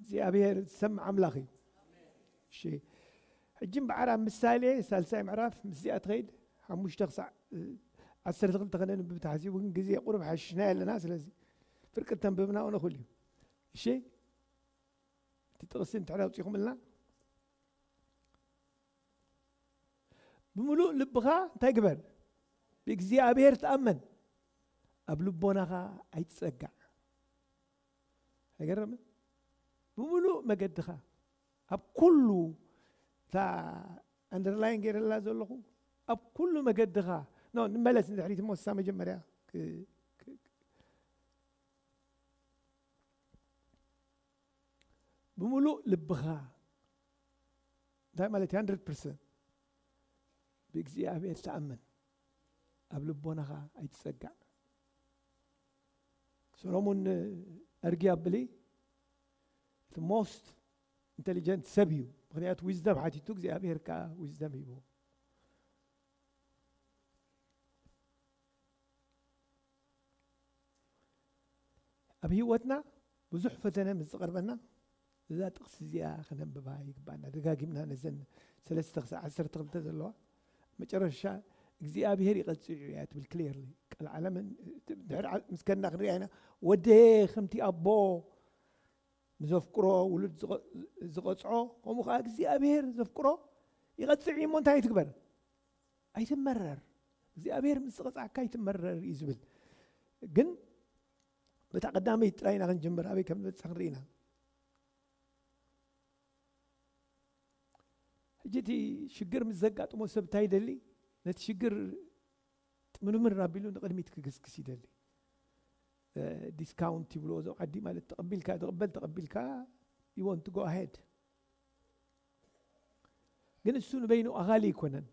እግዚኣብሔር ዝሰምዕ ኣምላኽ እዩ። እሺ፣ ሕጂ እምበኣር ኣብ ምሳሌ ሳልሳይ ምዕራፍ ምስዚኣ ትኸይድ ሓሙሽተ ክሳዕ ዓሰርተ ክልተ ከነንብብ ተሓሲቡ፣ ግን ግዜ ቁሩብ ሓሽሽና ኣለና። ስለዚ ፍርቂ ተንብብና ሆነ ኩሉ እዩ። እሺ፣ እቲ ጥቕሲ እንድሕር ኣውፂኹምልና፣ ብምሉእ ልብኻ እንታይ ግበር? ብእግዚኣብሔር ተኣመን፣ ኣብ ልቦናኻ ኣይትጸጋዕ። ኣይገርምን? ብምሉእ መገድኻ፣ ኣብ ኩሉ፣ እታ ኣንደርላይን ገይረላ ዘለኹ፣ ኣብ ኩሉ መገድኻ። ኖ፣ ንመለስ ንድሕሪት እሞ፣ እሳ መጀመርያ ክ-፣ ክ-፣ ብምሉእ ልብኻ፣ እንታይ ማለት እዩ? ሃንድረድ ፐርሰንት ብእግዚኣብሔር ተኣመን፣ ኣብ ልቦናኻ ኣይትጸጋዕ። ሰሎሞን ኣርጊ ኣብሊ፣ እቲ ሞስት ኢንቴሊጀንት ሰብ እዩ። ምኽንያቱ ዊዝደም ሓቲቱ፣ እግዚኣብሔር ከኣ ዊዝደም ሂቡ። ኣብ ህይወትና ብዙሕ ፈተነ ምስ ዝቐርበና፣ እዛ ጥቕሲ እዚኣ ክነንብባ ይግባና። ደጋጊምና ነዘን ሰለስተ ክሳዕ ዓሰርተ ክልተ ዘለዋ፣ መጨረሻ እግዚኣብሔር ይቐጽዕ እዩ እያ ትብል ክሊርሊ። ቃል ዓለምን ድሕሪ ዓ-፣ ምስ ከድና ክንሪኣ ኢና። ወደ ከምቲ ኣቦ ንዘፍቅሮ ውሉድ ዝቐ-፣ ዝቐጽዖ፣ ከምኡ ከኣ እግዚኣብሔር ዘፍቅሮ ይቐጽዕ እዩ እሞ እንታይ ትግበር? ኣይትመረር። እግዚኣብሔር ምስ ዝቐጽዓካ ኣይትመረር እዩ ዝብል። ግን በታ ቀዳመይቲ ጥራይ ኢና ክንጅምር፣ ኣበይ ከም ንበጽሕ ክንርኢ ኢና። ሕጂ እቲ ሽግር ምስ ዘጋጥሞ ሰብ እንታይ ይደሊ? ነቲ ሽግር ጥምርምር ኣቢሉ ንቕድሚት ክግስግስ ይደሊ። እ፣ ዲስካውንት ይብልዎ እዞም ዓዲ፣ ማለት ተቐቢልካ፣ ትቕበል ተቐቢልካ፣ you want to go ahead። ግን እሱ ንበይኑ ኣኻሊ ኣይኮነን።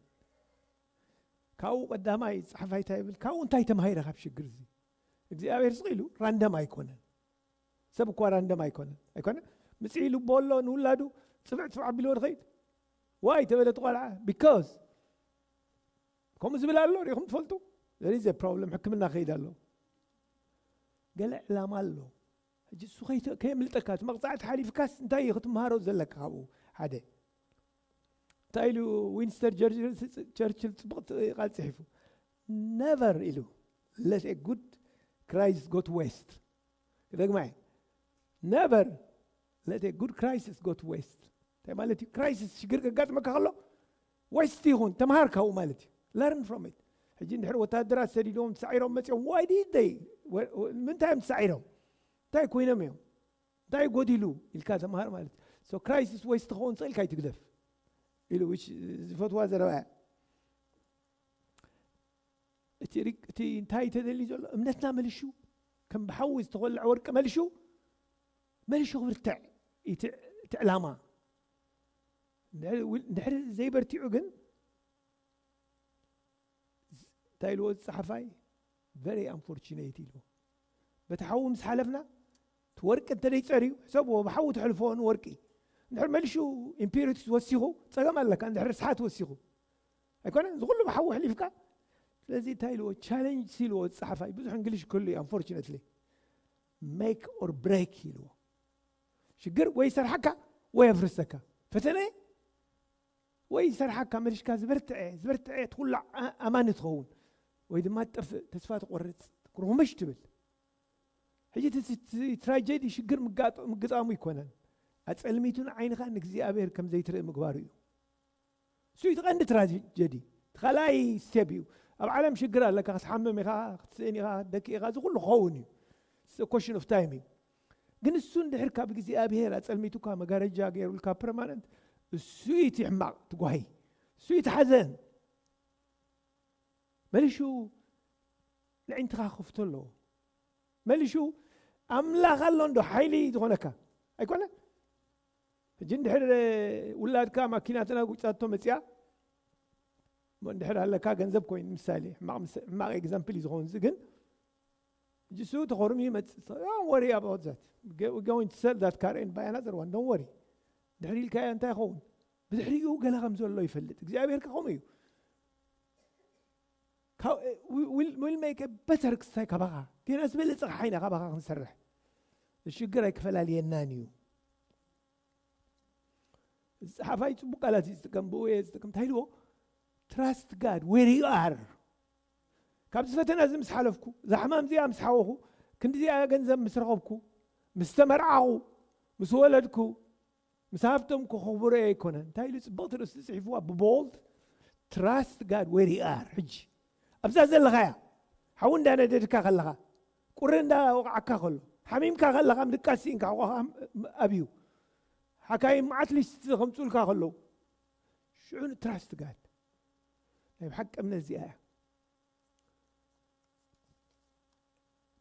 ካብኡ ቀዳማይ ጸሓፋይ እንታይ ይብል? ካብኡ እንታይ ተማሂረ ካብ ሽግር እዚ? እግዚኣብሔር ስቕ ኢሉ ራንደም ኣይኮነን። ሰብ እኳ ራንደም ኣይኮነን። ኣይኮነን? ምጽኢ ልቦ ኣሎ ንውላዱ፣ ጽፍዕ ጽፍዕ ኣቢልዎ ዝኸይድ። ዋይ ተበለ እቲ ቆልዓ? ቢካዝ ከምኡ ዝብል ኣሎ፣ ሪኢኹም ትፈልጡ? There is a problem፣ ሕክምና ክኸይድ ኣሎ። ገለ ዕላማ ኣሎ። ሕጂ እሱ ከይተ-፣ ከየምልጠካ፣ እቲ መቕጻዕቲ ሓሊፍካስ እንታይ እዩ ክትምሃሮ ዘለካ ካብኡ? ሓደ። እንታይ ኢሉ ዊንስተር ቸርችል፣ ቸርችል ጽቡቕ ቃል ጽሒፉ? Never ኢሉ፣ let a good crisis go to waste። ክደግማ እየ። Never let a good crisis go to waste። እንታይ ማለት እዩ? ክራይሲስ፣ ሽግር ከጋጥመካ ከሎ፣ ዌስት ይኹን፣ ተምሃር ካብኡ ማለት እዩ። Learn from it። ሕጂ እንድሕር ወታደራት ሰዲዶም፣ ተሳዒሮም መጺኦም፣ why did they? ወ-፣ ወ-፣ ምንታይ እዮም ተሳዒሮም? እንታይ ኮይኖም እዮም? እንታይ ጎዲሉ? ኢልካ ተምሃር ማለት እዩ። So ክራይሲስ ዌስት ክኸውን ዝኽእል ኢልካ ኣይትግደፍ ኢሉ፣ which ዝፈትዋ ዘረባ እያ። እቲ ሪክ-፣ እቲ እንታይ ተደሊ ዘሎ? እምነትና መልሹ፣ ከም ብሓዊ ዝተኾልዐ ወርቂ መልሹ፣ መልሹ ክብርትዕ እቲ፣ እቲ ዕላማ። እንድሕር፣ እንድሕር ዘይበርቲዑ ግን፣ እንታይ ኢልዎ እቲ ጸሓፋይ? Very unfortunate ኢልዎ። በቲ ሓዊ ምስ ሓለፍና፣ እቲ ወርቂ እንተ ደይጸርዩ፣ ሕሰብዎ፣ ብሓዊ ትሕልፎ ንወርቂ። እንድሕር መልሹ ኢምፒሪቲስ ወሲኹ፣ ጸገም ኣለካ፣ እንድሕር ርስሓት ወሲኹ። ኣይኮነን? እዚ ኩሉ ብሓዊ ኣሕሊፍካ። ስለዚ እንታይ ኢልዎ? ቻለንጅ ኢልዎ ጸሓፋይ። ብዙሕ እንግሊሽ ክህሉ እዩ፣ unfortunately። Make or break ኢልዎ። ሽግር ወይ ይሰርሓካ ወይ የፍርሰካ። ፈተነ ወይ ይሰርሓካ፣ መሊሽካ ዝበርትዐ፣ ዝበርትዐ ትኹላዕ ኣ-፣ ኣማኒ ትኸውን። ወይ ድማ ትጠፍእ፣ ተስፋ ትቆርጽ፣ ክርኹምሽ ትብል። ሕጂ እቲ፣ እቲ ትራጀዲ ሽግር ምጋጥ-፣ ምግጣሙ ኣይኮነን። ኣጸልሚቱ ንዓይንኻ ንእግዚኣብሔር ከም ዘይትርኢ ምግባሩ እዩ። እሱ እዩ እቲ ቀንዲ ትራጀዲ። እቲ ካልኣይ ስቴፕ እዩ። ኣብ ዓለም ሽግር ኣለካ፣ ክትሓምም ኢኻ፣ ክትስእን ኢኻ፣ ክትደኪ ኢኻ፣ እዚ ኩሉ ክኸውን እዩ። It's a question of time እዩ። ግን እሱ እንድሕር ካብ እግዚኣብሔር ኣጸልሚቱካ፣ መጋረጃ ገይሩልካ ፐርማነንት፣ እሱ እዩ እቲ ሕማቕ፣ እቲ ጓሂ። እሱ እዩ እቲ ሓዘን። መሊሹ ንዕንትኻ ክፍቶ ኣለዎ። መሊሹ ኣምላኽ ኣሎ እንዶ ሓይሊ ዝኾነካ? ኣይኮነን? ሕጂ እንድሕር ውላድካ ማኪና ተናጒጻቶ መጺኣ፣ እሞ እንድሕር ኣለካ ገንዘብ ኮይኑ፣ ምሳሌ፣ ሕማቕ ምስ-፣ ሕማቕ ኤግዛምፕል እዩ ዝኸውን እዚ፣ ግን ሕጂ እሱ ተኾርሚ ይመጽእ። Don't worry about that. We're going to sell that car and buy another one. Don't worry. ድሕሪ ኢልካዮ እንታይ ይኸውን? ብድሕሪኡ ገለ ከም ዘሎ ይፈልጥ። እግዚኣብሔር ከ ከምኡ እዩ። ካብ፣ we will, we'll make a better ክስታይ ካባኻ። ጌና ዝበለጸ ሓይና ካባኻ ክንሰርሕ። ሽግር ኣይክፈላልየናን እዩ። እዚ ጸሓፋይ ጽቡቕ ቃላት እዩ ዝጥቀም፣ ብኡ እየ ዝጥቀም። እንታይ ኢልዎ? Trust God where you are። ካብዚ ፈተና እዚ ምስ ሓለፍኩ፣ እዛ ሕማም እዚኣ ምስ ሓወኹ፣ ክንዲዚኣ ገንዘብ ምስ ረኸብኩ፣ ምስ ተመርዓኹ፣ ምስ ወለድኩ፣ ምስ ሃፍቶም ክኽብሮ ኣይኮነን። እንታይ ኢሉ ጽብቕቲ ርእሲ ጽሒፍዋ ብቦልድ? Trust God where you are። ሕጂ ኣብዛ ዘለኻያ ሓዊ እንዳነደድካ ከለኻ፣ ቁሪ እንዳወቕዓካ ከሎ፣ ሓሚምካ ከለኻ፣ ምድቃስ ስኢንካ ሕቆኻ ኣብዩ፣ ሓካይም መዓት ሊስት ከምጽኡልካ ከለዉ፣ ሽዑ ትራስት ጋድ ናይ ብሓቂ እምነት እዚኣ እያ።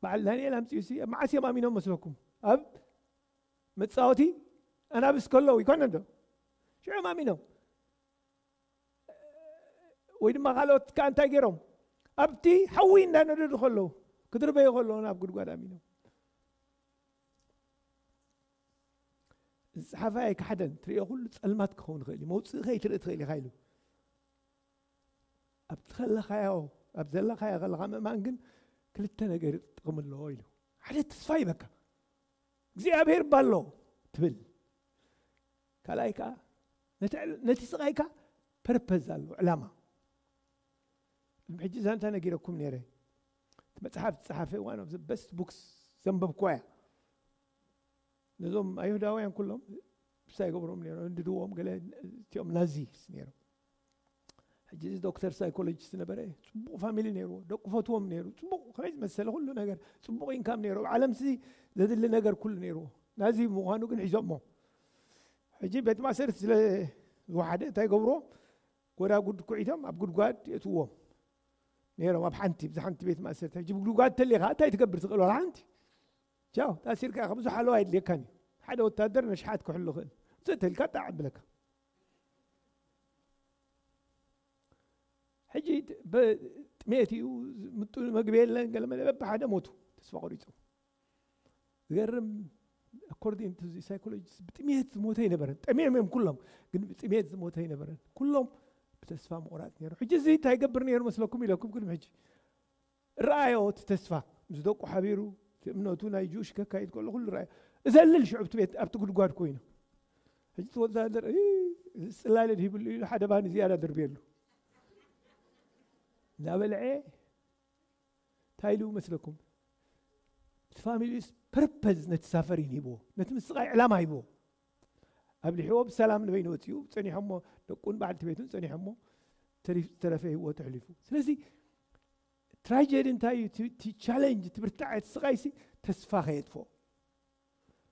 በዓል ዳንኤል ኣምጺኡ ሲ መዓስ እዮም ኣሚኖም መስለኩም? ኣብ መጻወቲ ኣናብስ ከለዉ ይኮነ እንዶ ሽዑ ኣሚኖም። ወይ ድማ ካልኦት ከኣ እንታይ ገይሮም? ኣብቲ ሓዊ እንዳነደዱ ከለዉ፣ ክድርበዩ ከለዉ ናብ ጉድጓድ ኣሚኖም። እዚ ጸሓፋይ ኣይከሓደን። ትርእዮ ኩሉ ጸልማት ክኸውን ይኽእል እዩ። መውጽኢ ከይትርኢ ትኽእል ኢኻ ኢሉ። ኣብቲ ከለኻዮ፣ ኣብ ዘለኻዮ ከለኻ ምእማን ግን ክልተ ነገር ጥቕሚ ኣለዎ ኢሉ። ሓደ ተስፋ ይበካ። እግዚኣብሔር ባሎ ትብል። ካልኣይ ከኣ ነቲ ዕል-፣ ነቲ ስቓይካ ፐርፐዝ ኣሎ፣ ዕላማ። ቅድሚ ሕጂ ዛንታ ነጊረኩም ነይረ። እቲ መጽሓፍ ዝጸሓፈ one of the best books ዘንበብኩዋ እያ። ነዞም ኣይሁዳውያን ኩሎም ብሳ ይገብሮም ነይሮም፣ እንድድዎም ገለ እቲኦም ናዚስ ነይሮም። ሕጂ እዚ ዶክተር ሳይኮሎጂስት ነበረ፣ ጽቡቕ ፋሚሊ ነይርዎ፣ ደቁ ፈትዎም ነይሩ፣ ጽቡቕ ከመይ ዝመሰለ ኩሉ ነገር፣ ጽቡቕ ኢንካም ነይሩ። ኣብ ዓለምሲ ዘድሊ ነገር ኩሉ ነይርዎ። ናዚ ምዃኑ ግን ሒዞሞ። ሕጂ ቤት ማእሰርቲ ስለ ዝወሓደ እንታይ ገብርዎ? ጎዳጉድ ኩዒቶም ኣብ ጉድጓድ የእትዎም ነይሮም፣ ኣብ ሓንቲ፣ ብዛ ሓንቲ ቤት ማእሰርቲ። ሕጂ ብጉድጓድ ተሊኻ እንታይ ትገብር ትኽእል? ዋላ ሓንቲ። ቻው፣ ታሲርካ ኢኻ። ብዙሕ ሓለዋ የድልየካን እዩ። ሓደ ወታደር ነሽሓት ክሕሉ ይኽእል። ዘተልካ ጣዕ ብለካ። ሕጂ ብ-፣ ጥሜት እዩ፣ ምጡ መግቢ የለን፣ ገለ መለ በብሓደ ሞቱ፣ ተስፋ ቆሪጾም። ዝገርም፣ ኣኮርዲንግ ቱ ዚ ሳይኮሎጂስት፣ ብጥሜት ዝሞተ ኣይነበረን። ጠሚዮም እዮም ኩሎም፣ ግን ብጥሜት ዝሞተ ኣይነበረን። ኩሎም ብተስፋ ምቑራጽ ነይሩ። ሕጂ እዚ እንታይ ይገብር ነይሩ መስለኩም ኢለኩም ቅድሚ ሕጂ? ረኣዮ እቲ ተስፋ፣ ምስ ደቁ ሓቢሩ፣ እቲ እምነቱ ናይ ጁሽ ከካይድ ከሎ ኩሉ ረኣዮ። እዘልል ሽዑ ኣብቲ ቤት፣ ኣብቲ ጉድጓድ ኮይኑ። ሕጂ እቲ ወታደር፣ "እ፣ እዚ ጽላለ ድሂብሉ" ኢሉ ሓደ ባኒ ዝያዳ ደርብየሉ። እናበልዐ እንታይ ኢሉ መስለኩም? እቲ ፋሚሊስ ፐርፐዝ ነቲ ሳፈሪን ሂብዎ፣ ነቲ ምስቓይ ዕላማ ሂብዎ። ኣብሊሕዎ ብሰላም ንበይኑ ወፂኡ፣ ጸኒሖሞ፣ ደቁን በዓልቲ ቤቱን ጸኒሖሞ፣ ተሪፍ-፣ ዝተረፈ ህይወቱ ኣሕሊፉ። ስለዚ ትራጀዲ እንታይ እዩ? እቲ፣ እቲ ቻሌንጅ፣ እቲ ብርታዐ፣ እቲ ስቓይሲ ተስፋ ከየጥፍኦ፣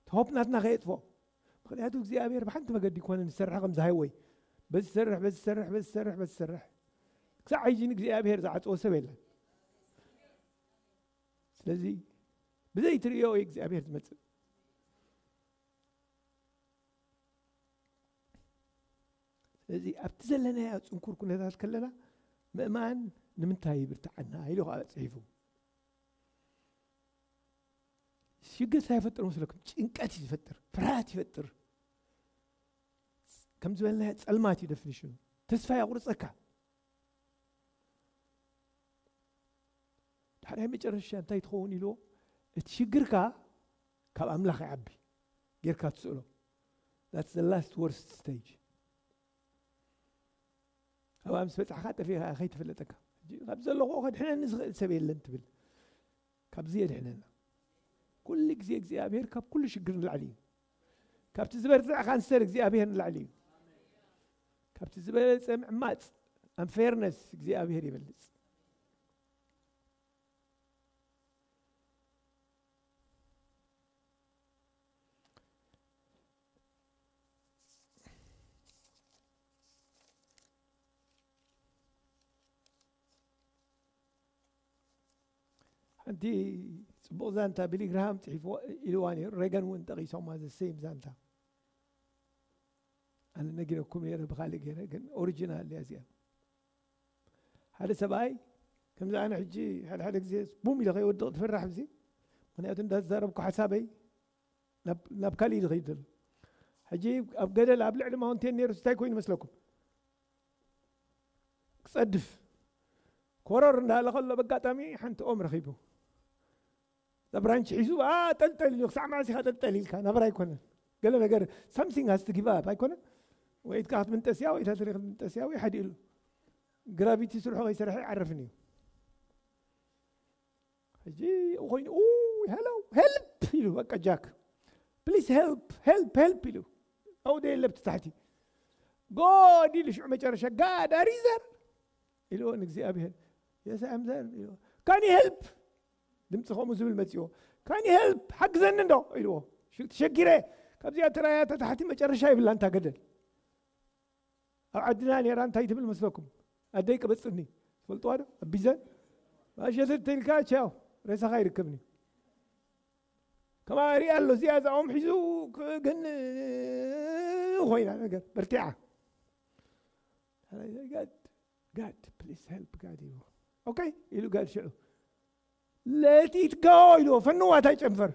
እቲ ሆፕ ናትና ከየጥፍኦ። ምኽንያቱ እግዚኣብሔር ብሓንቲ መገዲ ይኮነን ዝሰርሕ፣ ከምዚ ሃይወይ በዚ ሰርሕ፣ በዚ ሰርሕ፣ በዚ ሰርሕ፣ በዚ ሰርሕ። ክሳዕ ሕጂ ንእግዚኣብሔር ዝዓጽዎ ሰብ የለን። ስለዚ ብዘይ ትርእዮ እዩ እግዚኣብሔር ዝመጽእ። ስለዚ ኣብቲ ዘለናዮ ጽንኩር ኩነታት ከለና ምእማን ንምንታይ ይብርትዓና ኢሉ ከዓ ጽሒፉ። ሽግር እንታይ ይፈጥር መስለኩም? ጭንቀት እዩ ዝፈጥር፣ ፍርሃት ይፈጥር። ከም ዝበልናዮ ጸልማት እዩ ደፊኒሽኑ። ተስፋ የቑርጸካ። ዳሕራይ መጨረሻ እንታይ ትኸውን ኢልዎ? እቲ ሽግርካ ካብ ኣምላኽ ይዓቢ ጌርካ ትስእሎ። That's the last worst stage። ኣብኣ ምስ በጻሕካ ጠፊእካ ከይተፈለጠካ። ሕጂ ካብ ዘለኹ ከድሕነኒ ዝኽእል ሰብ የለን ትብል። ካብዚ የድሕነና። ኩሉ ግዜ እግዚኣብሔር ካብ ኩሉ ሽግር ንላዕሊ እዩ። ካብቲ ዝበርትዕ ካንሰር እግዚኣብሔር ንላዕሊ እዩ። ካብቲ ዝበለጸ ምዕማጽ፣ ኣንፌርነስ እግዚኣብሔር ይበልጽ። ሓንቲ ጽቡቕ ዛንታ ቢሊ ግርሃም ጽሒፍዎ ኢልዋ ነይሩ። ሬገን እውን ጠቒሶማ ዘ ሴም ዛንታ። ኣነ ነጊረኩም ነይረ ብኻልእ ገይረ፣ ግን ኦሪጂናል እያ እዚኣ። ሓደ ሰብኣይ ከምዚ ኣነ ሕጂ ሓደ ሓደ ግዜ ቡም ኢለ ከይወድቕ ትፈራሕ ብዚ። ምኽንያቱ እንዳተዛረብኩ ሓሳበይ ናብ፣ ናብ ካሊእ ዝኸይድ ዘሎ። ሕጂ ኣብ ገደል ኣብ ልዕሊ ማውንቴን ነይሩ እንታይ ኮይኑ መስለኩም? ክጸድፍ ኮረር እንዳለ ከሎ በጋጣሚ ሓንቲ ኦም ረኺቡ። እዛ ብራንች ሒዙ፣ ኣ፣ ጠልጠል ኢሉ፣ ክሳዕ መዓስ ኢኻ ጠልጠል ኢልካ? ናብራ ኣይኮነን። ገለ ነገር፣ something has to give up ኣይኮነን? ወይ ኢድካ ክትምንጠስያ ወይ ታትሪ ክትምንጠስያ ወይ ሓዲኡ ኢሉ ግራቪቲ ስርሑ ከይሰርሐ ይዓርፍን እዩ። ሕጂ ኮይኑ ኡ ሄሎ ሄልፕ ኢሉ በቃ ጃክ ፕሊስ ሄልፕ ሄልፕ ሄልፕ ኢሉ ኣውደ የለብቲ ታሕቲ ጎድ ኢሉ ሽዑ መጨረሻ ጋድ ኣሪዘር ኢልዎ ንእግዚኣብሔር የስ ኣምዘር ኢልዎ ካን ሄልፕ ድምፂ ከምኡ ዝብል መፅዎ ካን ሄልፕ ሓግዘኒ እንዶ ኢልዎ ተሸጊረ ካብዚኣ ተራያ ተታሕቲ መጨረሻ ይብላ እንታ ገደል ኣብ ዓድና ነራ እንታይ ትብል መስለኩም ኣደይ ቅበፅኒ ትፈልጥዋ ዶ ኣቢዘን ማሸተት ተልካ ቻው ሬሳኻ ይርከብኒ ከማ ሪኣ ኣሎ እዚኣ እዛኦም ሒዙ ግን ኮይና ነገር በርቲዓ ጋድ ጋድ ፕሊስ ሄልፕ ጋድ ኢሉ ኦኬ ኢሉ ጋድ ሽዑ let it go ኢልዎ ፈንዋ እንታይ ጨንፈር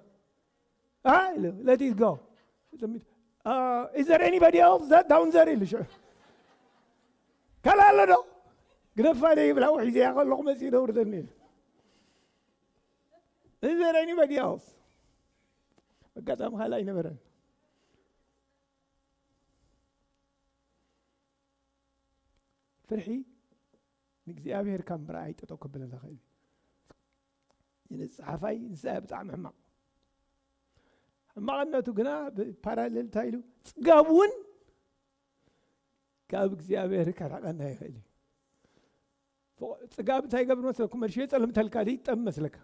let it go is there anybody else that down there ኢሉ ሽዑ ካላ ኣሎ ዶ ግደፋ ደ ይብላ ውሒዘያ ከለኹ መፅኡ ደውርደኒ ኢሉ is there anybody else ኣጋጣሚ ካልእ ኣይነበረን ፍርሒ ንእግዚኣብሔር ካብ ምርኣይ ጠጠው ከብለና ኽእል እዩ ንጸሓፋይ ንስኣ ብጣዕሚ ሕማቕ ሕማቕነቱ ግና ብፓራሌል እንታይ ኢሉ ጽጋብ እውን ካብ እግዚኣብሔር ከርሕቀና ይኽእል እዩ ጽጋብ እንታይ ገብር መስለኩም መርሽ የጸልምተልካ ድይጠም መስለካ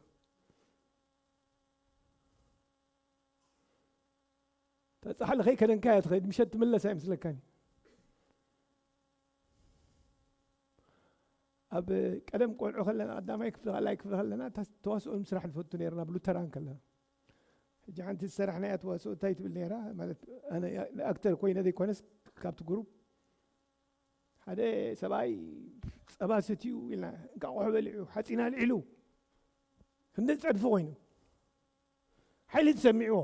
ተጻሕሊ ከይከደንካያ ትኸይድ ምሸት ትምለስ ኣይመስለካን ኣብ ቀደም ቆልዑ ከለና ቀዳማይ ክፍሊ ካልኣይ ክፍሊ ከለና ተዋስኦ ምስራሕ ንፈቱ ነርና ብሉተራን ከለና ሕጂ ሓንቲ ዝሰራሕናያ ተዋስኦ እንታይ ትብል ነራ ማለት ኣነ ኣክተር ኮይነ ዘይኮነስ ካብቲ ግሩፕ ሓደ ሰብኣይ ጸባ ስትዩ ኢልና እንቃቑሖ በሊዑ ሓፂና ልዒሉ ክንዲ ጸድፊ ኮይኑ ሓይሊ ዝሰሚዕዎ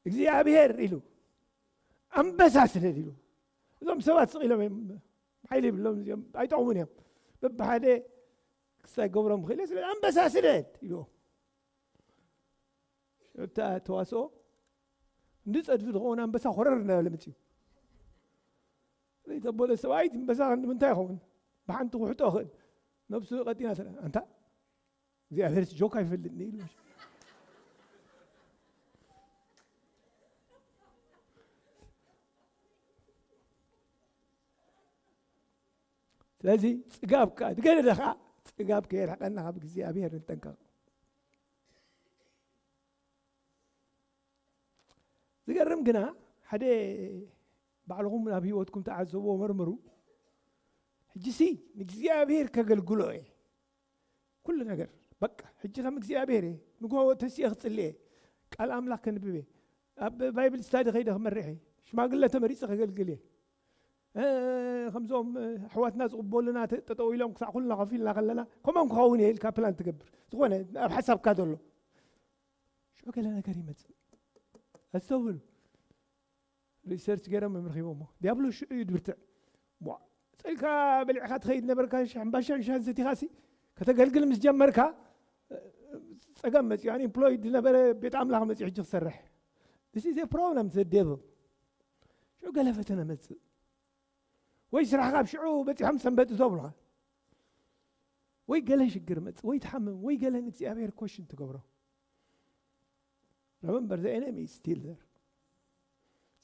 እግዚኣብሔር ኢሉ ኣንበሳ ስደድ ኢሉ እዞም ሰባት ስቕ ኢሎም እዮም ሓይሊ ይብሎም እዚኦም ኣይጠቕሙን እዮም በብሓደ ክሳይ ገብሮም ክእል ስለ ኣንበሳ ስደድ ኢልዎ እታ ተዋስኦ እንዲ ጸድፊ ዝኸውን ኣንበሳ ኮረር እናበለ መፅዩ ተበለ ሰብኣይት ኣንበሳ ንምንታይ ይኸውን ብሓንቲ ክውሕጦ ክእል ነብሱ ቀጢና ስለ ኣንታ እግዚኣብሔር ጆክ ኣይፈልጥኒ ኢሉ ስለዚ ጽጋብ ከዓ ዝገደደ ከዓ ጽጋብ ከየርሕቀና ካብ እግዚኣብሔር ንጠንቀቕ ዝገርም ግና ሓደ ባዕልኹም ናብ ህይወትኩም ተዓዘብዎ መርምሩ ሕጂ ሲ ንእግዚኣብሔር ከገልግሎ እየ ኩሉ ነገር በቃ ሕጂ ከም እግዚኣብሔር እየ ንጎ ተስየ ክጽልየ ቃል ኣምላኽ ከንብብ እየ ኣብ ባይብል ስታዲ ከይደ ክመርሕ እየ ሽማግለ ተመሪፀ ከገልግል እየ ከምዞም ኣሕዋትና ዝቕበሉና ጠጠው ኢሎም ክሳዕ ኩልና ከፊልና ከለና ከምኦም ክኸውን እየ ኢልካ ፕላን ትገብር ዝኾነ ኣብ ሓሳብካ ዘሎ ሽዑ ገለ ነገር ይመፅእ ኣስተውሉ ሪሰርች ገይሮም እዮም ረኺቦሞ ዲያብሎስ ሽዑ እዩ ድብርትዕ ጸልካ በሊዕካ ትኸይድ ነበርካ ሕምባሻን ሻን ሰቲኻሲ ከተገልግል ምስ ጀመርካ ጸገም መፅዩ ኣንኤምፕሎይድ ዝነበረ ቤት ኣምላኽ መፅዩ ሕጂ ክሰርሕ this is problem the devil ሽዑ ገለ ፈተነ መፅእ ወይ ስራሕካ ኣብ ሽዑ በፂሖም ሰንበጥ ተብሉካ ወይ ገለ ሽግር መፅእ ወይ ትሓምም ወይ ገለ ንእግዚኣብሔር ኮሽን ትገብሮ remember the enemy is still there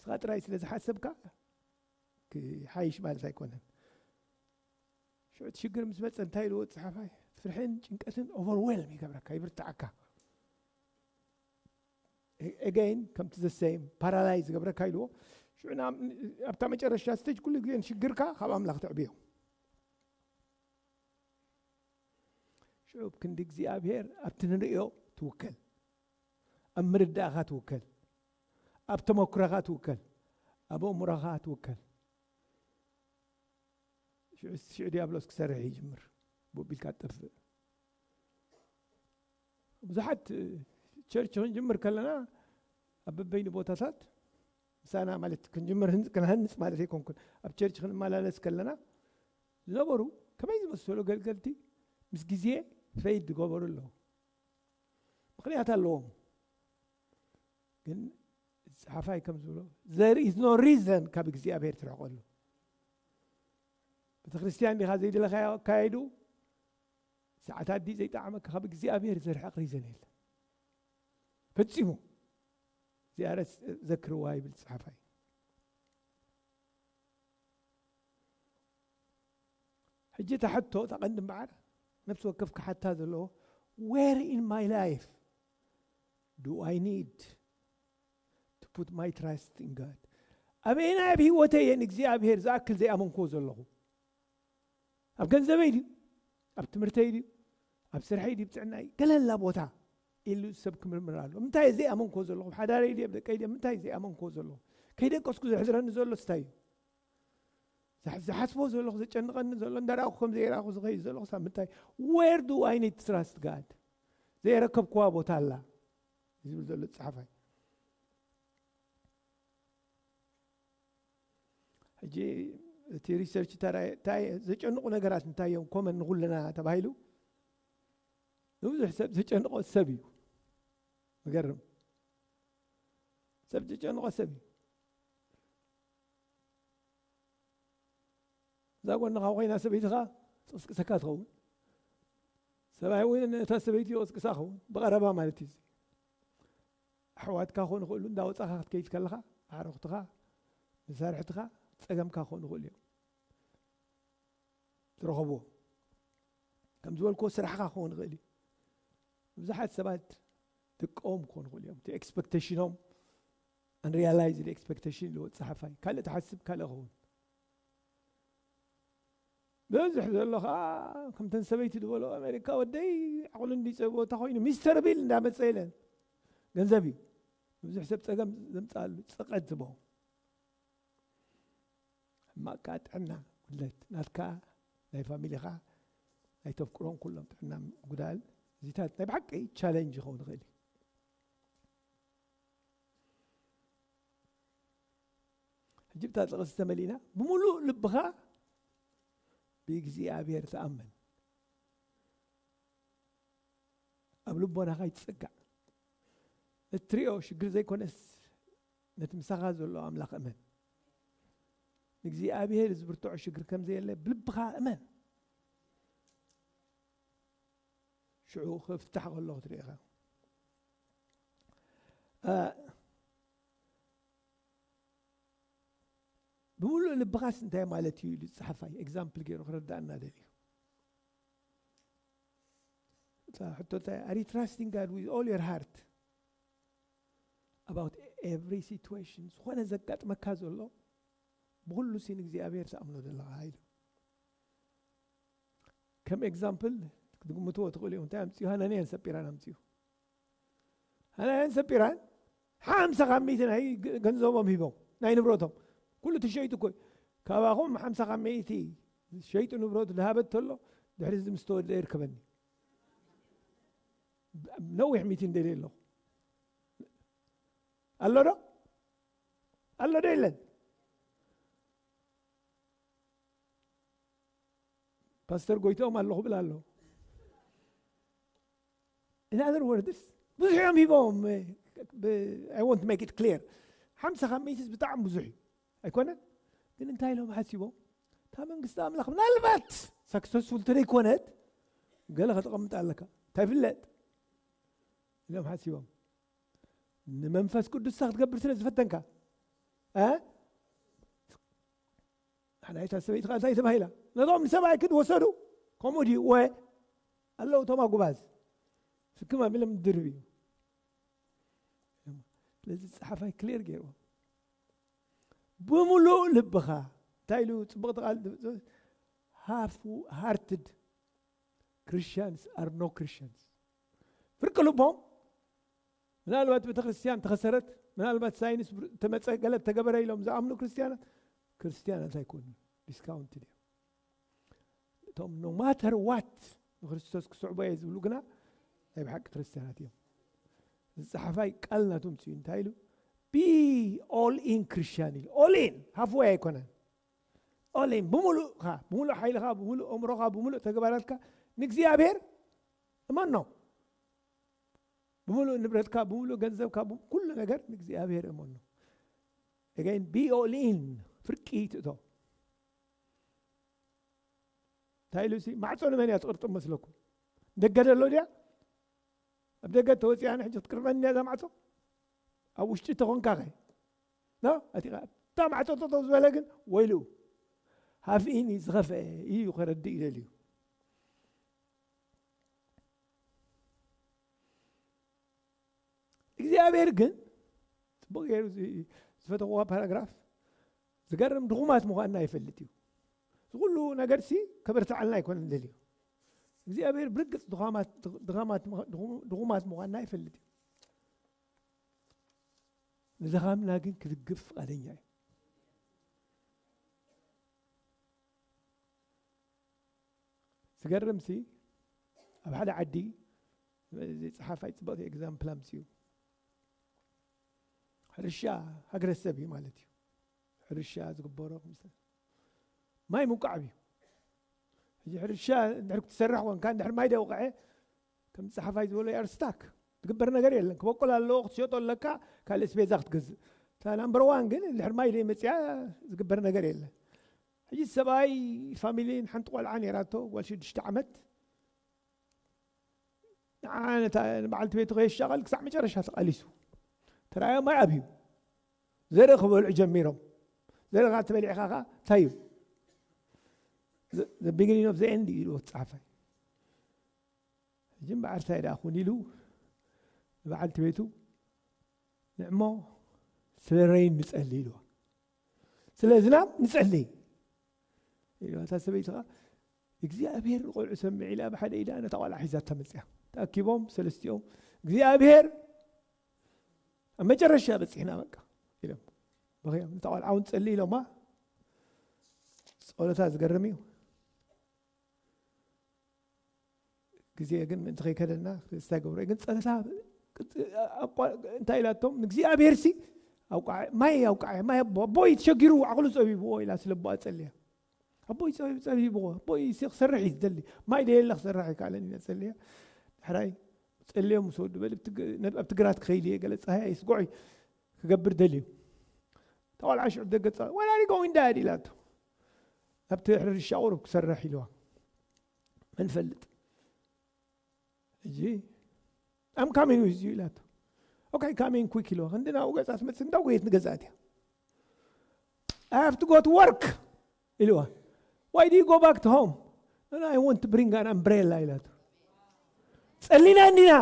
ስኻ ጥራይ ስለ ዝሓሰብካ ክሓይሽ ማለት ኣይኮነን ሽዑ እቲ ሽግር ምስ መፀ እንታይ ኢልዎ ፀሓፋይ ፍርሕን ጭንቀትን ኦቨርዌልም ይገብረካ ይብርትዓካ again ከምቲ ዘሰይም ፓራላይዝ ዝገብረካ ኢልዎ ሽዑ ኣብታ መጨረሻ ስቴጅ ኩሉ ግዜ ንሽግርካ ካብ ኣምላኽ ትዕብዮ ሽዑ ክንዲ እግዚኣብሔር ኣብቲ ንርእዮ ትውከል ኣብ ምርዳእኻ ትውከል ኣብ ተመኩረኻ ትውከል ኣብ ኣእምሮኻ ትውከል ሽዑ ዲያብሎስ ክሰርሕ ይጅምር ብቢልካ ትጠፍእ ብዙሓት ቸርች ክንጅምር ከለና ኣብ በበይኑ ቦታታት ምሳና ማለት ክንጅምር ክንሃንፅ ማለት ኣይኮንኩን ኣብ ቸርች ክንመላለስ ከለና ዝነበሩ ከመይ ዝመሰሉ ገልገልቲ ምስ ግዜ ፈይድ ዝገበሩ ኣለዉ ምኽንያት ኣለዎም ግን ጸሓፋይ ከም ዝብሎ there is no reason ካብ እግዚኣብሔር ትርሕቀሉ። ቤተ ክርስቲያን ዲኻ ዘይደለኻዮ ኣካየዱ፣ ሰዓታት ዲ ዘይጠዓመካ ካብ እግዚኣብሔር ዝርሕቕ ሪዘን የለ ፈጺሙ። እዚኣ ርስ ዘክርዋ ይብል ጸሓፋይ። ሕጂ እታ ሕቶ እታ ቀንዲ እምበኣር ነፍሲ ወከፍ ክሓታ ዘለዎ where in my life do I need to put my trust in God? ኣበየናይ ኣብ ህይወተይ እየ ንእግዚኣብሔር ዝኣክል ዘይኣመንክዎ ዘለኹ? ኣብ ገንዘበይ ድዩ? ኣብ ትምህርተይ ድዩ? ኣብ ስርሐይ ድዩ? ብጥዕናይ ገለላ ቦታ ኢሉ ሰብ ክምርምር ኣሎ። ምንታይ ዘይኣመንክዎ ዘለኹ? ኣብ ሓዳረይ ድዩ? ኣብ ደቀይ ድዩ? ምንታይ ዘይኣመንክዎ ዘለኹ? ከይደቀስኩ ዘሕዝረኒ ዘሎ ስታይ እዩ። ዝሓስቦ ዘለኹ፣ ዘጨንቐኒ ዘሎ፣ እንዳረኣኹ ከም ዘይረኣኹ ዝኸይድ ዘለኹ ሳብ ምንታይ? Where do I need to trust God? ዘየረከብክዋ ቦታ ኣላ ዝብል ዘሎ ጸሓፋይ። ሕጂ እቲ ሪሰርች እንታይ ዘጨንቑ ነገራት እንታይ እዮም ኮመን ንኹልና ተባሂሉ፣ ንብዙሕ ሰብ ዘጨንቆ ሰብ እዩ። መገርም ሰብ ዘጨንቆ ሰብ እዩ። እዛ ጎንኻ ኮይና ሰበይትኻ ትቕስቅሰካ ትኸውን። ሰብኣይ እውን ነታ ሰበይቲ ይቕስቅሳ ኸውን። ብቐረባ ማለት እዩ። ኣሕዋትካ ክኾኑ ይኽእሉ፣ እንዳወጻኻ ክትከይድ ከለኻ ኣዕሩኽትኻ፣ መሳርሕትኻ፣ ጸገምካ ክኾኑ ይኽእሉ እዮም። ትረኸብዎ። ከም ዝበልክዎ ስራሕካ ክኸውን ይኽእል እዩ። ብዙሓት ሰባት ደቆም ክኾኑ ይኽእሉ እዮም። እቲ ኤክስፐክቴሽኖም፣ ኣንሪያላይዝድ ኤክስፐክቴሽን ኢልዎ ጸሓፋይ። ካልእ ትሓስብ፣ ካልእ ኸውን። ብዙሕ ዘሎ ኸዓ ከምተን ሰበይቲ ዝበሎ ኣሜሪካ ወደይ ዓቕሉ እንዲፀብዎ እታ ኮይኑ ሚስተር ቢል እንዳመፀ ኢለን ገንዘብ እዩ። ብዙሕ ሰብ ፀገም ዘምፃሉ ፀቐት ዝቦ ሕማቅካ ጥዕና ጉድለት ናትካ ናይ ፋሚሊኻ ናይ ተፍቅሮን ኩሎም ጥዕና ጉዳል እዚታት ናይ ብሓቂ ቻለንጅ ይኸውን ይኽእል እዩ። ሕጂ ብታ ጥቕሲ ተመሊእና ብምሉእ ልብኻ ብእግዚኣብሔር ተኣመን። ኣብ ልቦናኻ ይትጸጋዕ። እትሪኦ ሽግር ዘይኮነስ ነቲ ምሳኻ ዘሎ ኣምላኽ እመን። ንእግዚኣብሔር ዝብርትዖ ሽግር ከም ዘየለ ብልብኻ እመን። ሽዑ ክፍታሕ ከሎ ክትርኢ ኢኻ። እ፣ ብምሉእ ልብኻስ እንታይ ማለት እዩ ኢሉ ዝጸሓፋይ ኤግዛምፕል ገይሩ ክረዳእና ደልዩ። እታ ሕቶ እንታይ? Are you trusting God with all your heart about every situation? ዝኾነ ዘጋጥመካ ዘሎ ብኹሉ ሲ ንእግዚኣብሔር ትኣምኖ ዘለኻ ኢሉ። ከም ኤግዛምፕል ክትግምትዎ ትኽእሉ እዮም። እንታይ ኣምፅኡ? ሃናንያን ሰጲራን ኣምፅኡ። ሃናንያን ሰጲራን ሓምሳ ካብ ሚእቲ ናይ ገ-፣ ገንዘቦም ሂቦም፣ ናይ ንብረቶም። ኩሉ ተሸይጡ እኮ እዩ። ካባኹም ሓምሳ ካብ ሚእቲ ሸይጡ ንብረቱ ዝሃበ ተሎ፣ ድሕሪ እዚ ምስ ተወልደ ይርከበኒ። ነዊሕ ሚቲንግ ደልየ ኣለኹ። ኣሎ ዶ? ኣሎ ዶ የለን? ፓስተር ጎይትኦም ኣለኹ ብል ኣሎ። In other words፣ ብዙሕ እዮም ሂቦም። ብ-፣ I want to make it clear። ሓምሳ ካብ ሚእቲ ብጣዕሚ ብዙሕ እዩ። ኣይኮነን? ግን እንታይ ኢሎም ሓሲቦም? እታ መንግስቲ ኣምላኽ ምናልባት ሳክሰስፉል ተደይኮነት ገለ ከተቐምጥ ኣለካ። እንታይ ፍለጥ? ኢሎም ሓሲቦም። ንመንፈስ ቅዱስካ ክትገብር ስለ ዝፈተንካ። እ? ንሕና እታ ሰበይቲ ኸኣ እንታይ ተባሂላ? ነቶም ንሰብኣይ ክድ ወሰዱ። ከምኡ ድዩ? ወ-፣ ኣለዉ እቶም ኣጉባዝ። ስክም ኣቢሎም ድርብ እዩ። ስለዚ ጸሓፋይ ክሊር ገይርዎ። ብምሉእ ልብኻ፣ እንታይ ኢሉ ጽቡቕ ቃል፣ ሃርትድ ክርስቲያንስ ኣር ኖ ክርስቲያንስ። ፍርቂ ልቦም ምናልባት ቤተ ክርስቲያን ተኸሰረት፣ ምናልባት ሳይንስ ብር-፣ ተመጸ፣ ገለ ተገበረ ኢሎም ዝኣምኑ ክርስቲያናት፣ ክርስቲያናት ኣይኮኑን። ዲስካውንት ድዮም። እቶም no matter what ንክርስቶስ ክስዕቦ እየ ዝብሉ ግና ናይ ብሓቂ ክርስቲያናት እዮም። ዝጸሓፋይ ቃል ናቱ ምጽኡ እንታይ ኢሉ? Be all in Christian ኢሉ። All in፣ ሃፍወይ ኣይኮነን። All in፣ ብምሉእኻ፣ ብምሉእ ሓይልኻ፣ ብምሉእ ኣእምሮኻ፣ ብምሉእ ተግባራትካ ንእግዚኣብሔር እመኖ። ብምሉእ ንብረትካ፣ ብምሉእ ገንዘብካ፣ ብ-፣ ኩሉ ነገር ንእግዚኣብሔር እመኖ። Again, be all in. ፍርቂ ትእቶ። እንታይ ኢሉ ሲ? ማዕጾ ንመን እያ ትቕርጥም መስለኩም? ደገ ደሎ ድያ? ኣብ ደገ ተወፂኣና ሕጂ ክትቅርበኒ እያ እዛ ማዕጾ? ኣብ ውሽጢ ተኾንካ ኸ? ኖ? ኣቲኻ እታ ማዕጾ ጠጠው ዝበለ ግን ወይሉ። ሃፍኢኒ ዝኸፍአ እዩ ከረድእ ይደልዩ። እግዚኣብሔር ግን ጽቡቕ ገይሩ ዚ-፣ ዝፈተኽዋ ፓራግራፍ ዝገርም ድኹማት ምዃንና ይፈልጥ እዩ። እዚ ኩሉ ነገርሲ ከበርትዓልና ኣይኮነን ደልዩ። እግዚኣብሔር ብርግጽ ድኻማት፣ ድኻማት፣ ድኹማት ምዃንና ይፈልጥ እዩ። ንድኻምና ግን ክድግፍ ፍቓደኛ እዩ። ዝገርም ሲ፣ ኣብ ሓደ ዓዲ፣ እዚ ጸሓፋይ ጽብቕቲ ኤግዛምፕል ኣምጽኡ። ሕርሻ ሃገረሰብ እዩ ማለት እዩ። ሕርሻ ዝግበሮ ክምሰ-፣ ማይ ምውቃዕ እዩ። ሕጂ ሕርሻ እንድሕር ክትሰርሕ ኮንካ፣ እንድሕር ማይ ደውቅዐ፣ ከም ጸሓፋይ ዝበሎ ያርስታክ ዝግበር ነገር የለን። ክበቁል ኣለዎ፣ ክትሸጦ ኣለካ፣ ካልእ ስቤዛ ክትገዝእ። እታ ናምበር ዋን ግን እንድሕር ማይ ደይ መጽያ ዝግበር ነገር የለን። ሕጂ ሰብኣይ ፋሚሊ ሓንቲ ቆልዓ ነይራቶ፣ ጓል ሽዱሽተ ዓመት። ንዓ ነታ ንበዓልቲ ቤቱ ከየሻቐል ክሳዕ መጨረሻ ተቓሊሱ። ተራእዮ ማይ ኣብዩ። ዘርኢ ክበልዑ ጀሚሮም። ዘርኢ ካብ ተበሊዕኻ ኸዓ እንታይ እዩ? The, the beginning of the end እዩ ኢልዎ ጸሓፋይ። ሕጂ እምበኣር እንታይ ደኣ ኩን ኢሉ ንበዓልቲ ቤቱ ንዕሞ ስለ ረይን ንጸሊ ኢልዋ። ስለ ዝናብ ንጸሊ ኢልዋ። እታ ሰበይቲ ኸዓ እግዚኣብሔር ንቆልዑ ሰምዕ ኢላ ብሓደ ኢዳ ነታ ቆልዓ ሒዛታ መጽያ። ተኣኪቦም ሰለስቲኦም እግዚኣብሔር ኣብ መጨረሻ በጺሕና በቃ ኢሎም በኺዮም። ነታ ቆልዓ እውን ጸሊ ኢሎማ። ጸሎታ ዝገርም እዩ። ግዜ ግን ምእንቲ ከይከደና እንታይ ገብሮ ግን ጸለታ ኣቋ-፣ እንታይ ኢላቶም ንእግዚኣብሔር ሲ ኣውቃዕ ማይ ኣውቃዕ ማይ ኣቦ ኣቦይ ተሸጊሩ ዓቕሉ ጸቢብዎ ኢላ ስለ ኣቦኣ ጸልያ። ኣቦይ ጸቢብ ጸቢብዎ ኣቦይ ሲ ክሰርሕ እዩ ዝደሊ ማይ ደየለ ክሰርሕ ኣይከኣለን ኢላ ጸልያ። ድሕራይ ጸልዮም ምስ ወዱ በል ኣብቲ ግ-፣ ነብ-፣ ኣብቲ ግራት ክኸይድ እየ ገለ ጸሃይ ኣይስጎዕ ክገብር ደልዩ። ተቆልዓ ሽዑ ደገ ጸ-፣ ወላዲ ጎዊንዳ ኢላቶ። ኣብቲ ሕርሻ ቁሩብ ክሰርሕ ኢልዋ። መን ፈልጥ? ሕጂ I'm coming with you ኢላቶ። Okay, coming quick ኢልዋ። ክንዲ ናብኡ ገጻ ትመጽእ እንዳጎየት ንገዛት እያ። I have to go to work ኢልዋ። Why do you go back to home? No, no, I want to bring an umbrella ኢላቶ። ጸሊና እንዲና።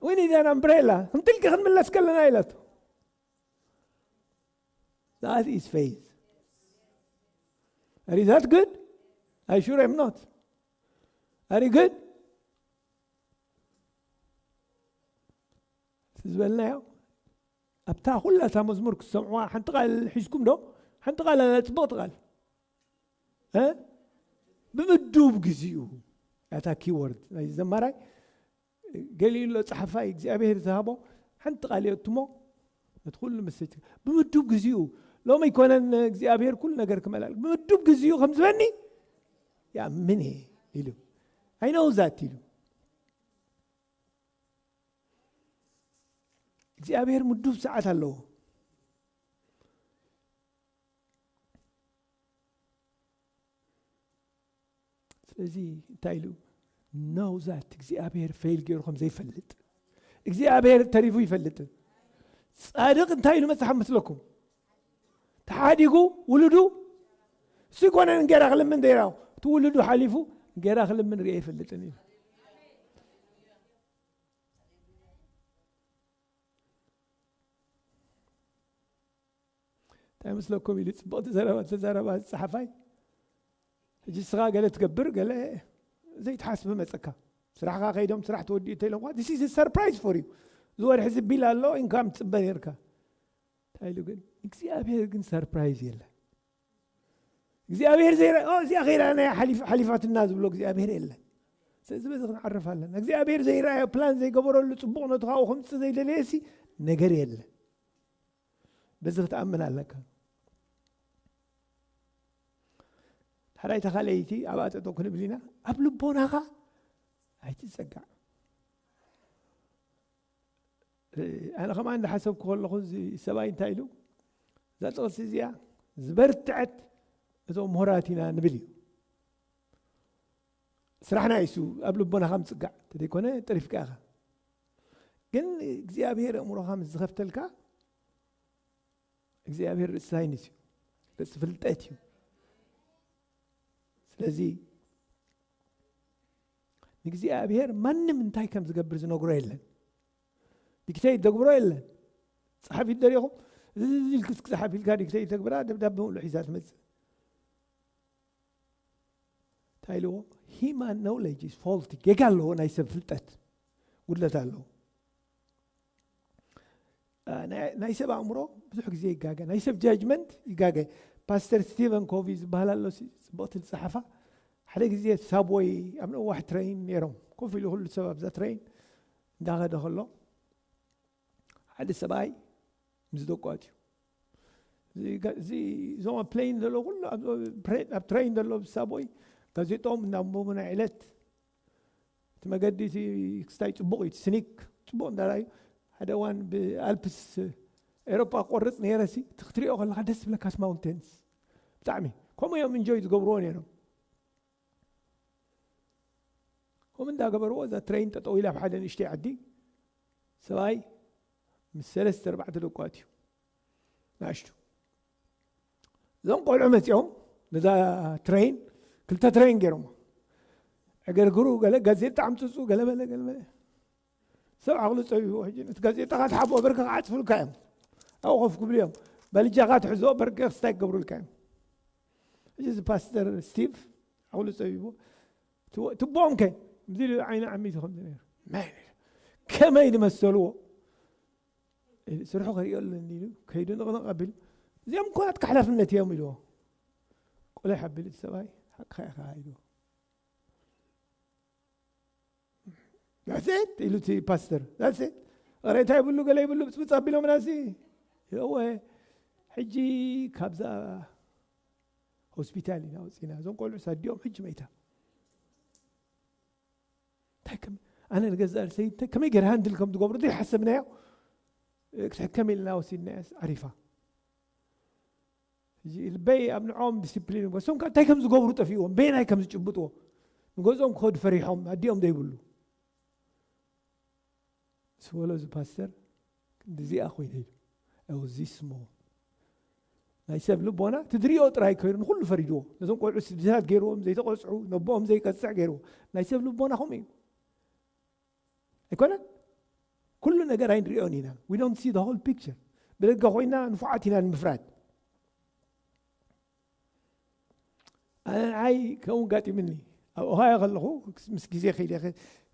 We need an umbrella። እንትልኪ ክንምለስ ከለና ኢላቶ። That is faith. Are you that good? I sure am not. Are you good? ዝበልናዮ ኣብታ ኩላ እታ መዝሙር ክትሰምዕዋ ሓንቲ ቃል ሒዝኩም ዶ? ሓንቲ ቃል ኣላ ጽብቕቲ ቃል። እ? ብምዱብ ግዚኡ። እታ ኪወርድ ናይ ዘማራይ ገሊኡ ኣሎ ጸሓፋይ እግዚኣብሔር ዝሃቦ ሓንቲ ቃል እዮ እትሞ ነቲ ኩሉ መሰጅ ብምዱብ ግዚኡ ሎም ኣይኮነን እግዚኣብሔር ኩሉ ነገር ክመላል ብምዱብ ግዚኡ ከም ዝበኒ ያምን እየ ኢሉ። I know that ኢሉ። እግዚኣብሔር ምዱብ ሰዓት ኣለዎ። ስለዚ እንታይ ኢሉ? Know that እግዚኣብሔር ፌል ገይሩ ከም ዘይፈልጥ እግዚኣብሔር ተሪፉ ይፈልጥን። ጻድቕ እንታይ ኢሉ መጽሓፍ መስለኩም? ተሓዲጉ ውሉዱ እሱ ይኮነ እንጌራ ክልምን ዘይራ እቲ ውሉዱ ሓሊፉ እንጌራ ክልምን ርአ ይፈልጥን እዩ። እንታይ መስለኩም ኢሉ ጽብቕቲ ዘረባ ተዛረባ ጸሓፋይ። ሕጂ ስኻ ገለ ትገብር ገለ ዘይትሓስብ መጸካ። ስራሕካ ከይዶም ስራሕ ተወዲኡ ተኢሎምካ this is surprise for you። ዝወርሒ ዝቢል ኣሎ ኢንካም ትጽበ ነርካ። እንታይ ኢሉ ግን እግዚኣብሔር ግን ሰርፕራይዝ የለ። እግዚኣብሔር ዘይረ-፣ ኦ፣ እዚኣ ከይዳ ናይ ሓሊፍ-፣ ሓሊፋትና ዝብሎ እግዚኣብሔር የለ። ስለዚ በዚ ክንዓርፍ ኣለና። እግዚኣብሔር ዘይረኣዮ ፕላን ዘይገበረሉ ጽቡቕ ነቱ ካብኡ ከምጽእ ዘይደለየ ሲ ነገር የለ። በዚ ክትኣምን ኣለካ። ሓራይ ተኻለይቲ ኣብ ኣጠጠው ክንብል ኢና። ኣብ ልቦናኻ ኣይትጸጋዕ። ኣነ ከማን እንዳሓሰብኩ ከለኹ እዚ ሰብኣይ እንታይ ኢሉ? እዛ ጥቕሲ እዚኣ ዝበርትዐት እዞም ምሁራት ኢና ንብል እዩ። ስራሕና እዩ እሱ ኣብ ልቦናኻ ምጽጋዕ፣ እንተዘይኮነ ጠሪፍካ ኢኻ። ግን እግዚኣብሔር ኣእምሮኻ ምስ ዝኸፍተልካ፣ እግዚኣብሔር ርእሲ ሳይንስ እዩ፣ ርእሲ ፍልጠት እዩ። ስለዚ ንእግዚኣብሔር ማንም እንታይ ከም ዝገብር ዝነግሮ የለን። ዲክተይት ዘግብሮ የለን። ጸሓፊ ደሪኹም እዚ ኢልክስ ክጸሓፍ ኢልካ ዲክተይት ተግብራ፣ ደብዳቤ ምሉእ ሒዛ ትመጽእ። እንታይ ኢልዎ? Human knowledge is faulty። ጌጋ ኣለዎ፣ ናይ ሰብ ፍልጠት ጉድለት ኣለዎ። አ፣ ናይ ናይ ሰብ ኣእምሮ ብዙሕ ግዜ ይጋገ፣ ናይ ሰብ ጃጅመንት ይጋገ። ፓስተር ስቲቨን ኮቪ ዝበሃል ኣሎ፣ ሲ- ጽብቕቲ ዝጸሓፋ። ሓደ ግዜ ሳብወይ ኣብ ነዋሕ ትረይን ነይሮም፣ ኮፍ ኢሉ ኩሉ ሰብ ኣብዛ ትረይን እንዳኸደ ከሎ፣ ሓደ ሰብኣይ ምስ ደቁ ኣትዩ። እዚ ጋ- እዚ እዞም ኣብ ፕሌን ዘለዉ ኩሉ፣ ኣብ ፕሬ- ኣብ ትሬን ዘለዉ ብሳቦይ ጋዜጦም እናንበቡ ናይ ዕለት፣ እቲ መገዲ እቲ ክስታይ ጽቡቕ እዩ፣ እቲ ስኒክ ጽቡቕ እንዳረኣዩ። ሓደ እዋን ብኣልፕስ ኤሮጳ ቆርጽ ነይረ ሲ፣ እቲ ክትሪኦ ከለኻ ደስ ዝብለካ ማውንቴንስ ብጣዕሚ ከምኡ እዮም እንጆይ ዝገብርዎ ነይሮም። ከምኡ እንዳገበርዎ እዛ ትሬን ጠጠው ኢላ ኣብ ሓደ ንእሽተይ ዓዲ ሰብኣይ ምስ ሰለስተ ኣርባዕተ ደቁ ኣትዩ። ናሽቱ እዞም ቆልዑ መፂኦም ነዛ ትሬን፣ ክልተ ትሬን ገይሮም፣ ዕገርግሩ፣ ገለ ጋዜጣ ኣምፅፁ፣ ገለ በለ ገለ በለ። ሰብ ዓቕሉ ፀቢቡ ሕጂ ነቲ ጋዜጣ ካትሓቦ በርከ ክዓፅፉልካ እዮም። ኣብኡ ኮፍ ክብሉ እዮም። በልጃኻ ትሕዞ በርከ ክስታይ ክገብሩልካ እዮም። ሕጂ እዚ ፓስተር ስቲቭ ዓቕሉ ፀቢቡ ትቦኦም ከ ምዚ ኢሉ ዓይኒ ዓሚቱ ከምዚ ነይሩ። መን ኢሉ? ከመይ ዝመሰልዎ? ስርሑ ከርእዮ ኣለኒ ኢሉ ከይዱ ንቕንቕ ኣቢሉ፣ እዚኦም እኮ ናትካ ሓላፍነት እዮም ኢልዎ። ቆላይ ሓቢሉ እቲ ሰብኣይ ሓቅኻ ኢኻ ኢልዎ። ዳሴት ኢሉ እቲ ፓስተር ዳሴት ቕሬታ ይብሉ ገለ ይብሉ ብፅብፅ ኣቢሎምና ሲ። እወ ሕጂ ካብዛ ሆስፒታል ኢና ወፂና፣ እዞም ቆልዑ ሳዲኦም ሕጂ መይታ። እንታይ ከም ኣነ ንገዛእ ርእሰይ እንታይ ከመይ ገይረ ሃንድል ከም ዝገብሩ ዘይሓሰብናዮ ክትሕከም ኢልና ወሲድናያስ ዓሪፋ። ሕጂ ልበይ ኣብ ንዕኦም ዲስፕሊን እምበር፣ እሶም ከ እንታይ ከም ዝገብሩ ጠፊእዎም፣ በየናይ ከም ዝጭብጥዎ። ንገዝኦም ክኸዱ ፈሪሖም ኣዲኦም ዘይብሉ። ስበሎ እዚ ፓስተር ክንዲዚኣ ኮይነ ኢሉ። ኣውዚስሞ ናይ ሰብ ልቦና ትድሪኦ ጥራይ ኮይኑ ንኹሉ ፈሪድዎ። ነዞም ቆልዑ ስድታት ገይርዎም ዘይተቆፅዑ፣ ነቦኦም ዘይቀፅዕ ገይርዎ። ናይ ሰብ ልቦና ከምኡ እዩ ኣይኮነን? ኩሉ ነገር ኣይንሪኦን ኢና። We don't see the whole picture። ብደገ ኮይና ንፉዓት ኢና ንምፍራድ። ኣነ ንዓይ ከምኡ ጋጢምኒ። ኣብ ኦሃዮ ከለኹ ምስ ግዜ ከይደ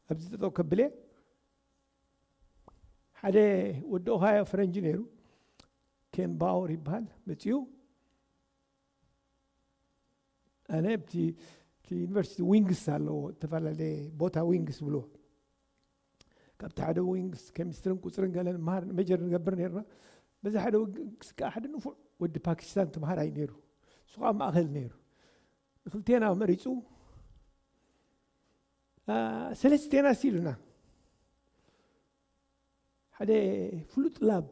ኣብዚ ጠጠው ከብለ ሓደ ወዲ ኦሃዮ ፈረንጂ ነይሩ፣ ኬን ባወር ይበሃል። መፂኡ ኣነ ኣብቲ እቲ ዩኒቨርሲቲ ዊንግስ ኣለዎ፣ ዝተፈላለየ ቦታ ዊንግስ ብልዎ። ካብቲ ሓደ ዊንግስ ኬሚስትርን ቁፅርን ገለ ንመሃር መጀር ንገብር ነርና። በዚ ሓደ ዊንግስ ከዓ ሓደ ንፉዕ ወዲ ፓኪስታን ተምሃራይ ነይሩ። እሱ ከዓ ማእኸል ነይሩ። ንክልቴና መሪፁ። ሰለስቴና ሲሉና ሓደ ፍሉጥ ላብ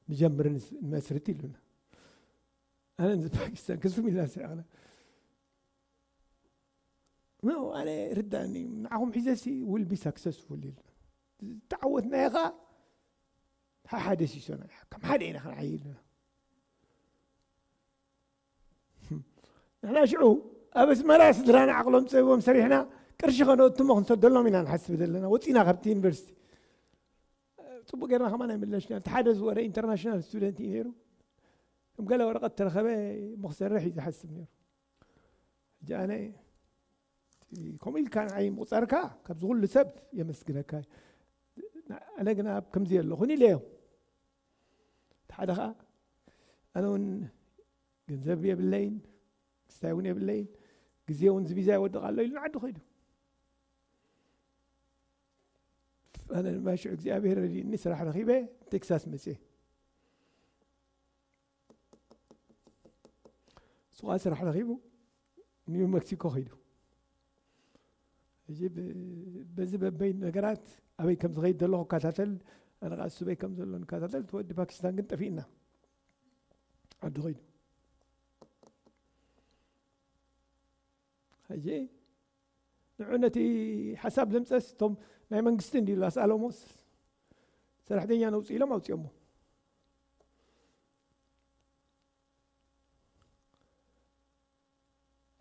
ንጀምር ንመስርት ኢሉና። ኣነ ንዚ ፓኪስታን ክስም ኢልና ስዕና ኖ ኣነ ርዳእኒ ንዓኹም ሒዘሲ ውል ቢ ሳክሰስፉል ኢልና ዝተዓወትናዮ ከዓ ሓሓደ ሲሶና ከም ሓደ ኢና ክንዓይ ኢልና። ንሕና ሽዑ ኣብ ኣስመራ ስድራና ዓቕሎም ፀቢቦም ሰሪሕና ቅርሺ ከነእትሞ ክንሰደሎም ኢና ንሓስብ ዘለና። ወፂና ካብቲ ዩኒቨርሲቲ ፅቡቅ ጌርና ከማን ኣይመለስና። እቲ ሓደ ዝወረ ኢንተርናሽናል ስቱደንት እዩ ነይሩ። ከም ገለ ወረቐት ተረኸበ እሞ ክሰርሕ እዩ ዝሓስብ ነይሩ። ሕጂ ኣነ ከምኡ ኢልካ ንዓይ ምቁፃርካ ካብዚ ኩሉ ሰብ የመስግነካ። ኣነ ግና ኣብ ከምዚ ኣለኹን ኢለዮ። እቲ ሓደ ከዓ ኣነ እውን ገንዘብ የብለይን፣ ክስታይ እውን የብለይን፣ ግዜ እውን ዝቪዛ ይወድቕ ኣሎ ኢሉ ንዓዱ ከይዱ። ኣነ ድማ ሽዑ እግዚኣብሔር ረዲእኒ ስራሕ ረኺበ ቴክሳስ መፅየ። እሱ ከዓ ስራሕ ረኺቡ ኒው ሜክሲኮ ከይዱ። እዚ በዚ በበይ ነገራት ኣበይ ከም ዝኸይድ ዘለኹ እከታተል፣ ኣነ ከዓ እሱ በይ ከም ዘሎ ንከታተል። እቲ ወዲ ፓኪስታን ግን ጠፊእና። ዓዲ ኮይኑ። ሕጂ ንዑ ነቲ ሓሳብ ልምፀስ፣ እቶም ናይ መንግስቲ እንዲ ላስኣሎሞስ ሰራሕተኛ ነውፅ ኢሎም ኣውፅኦሞ።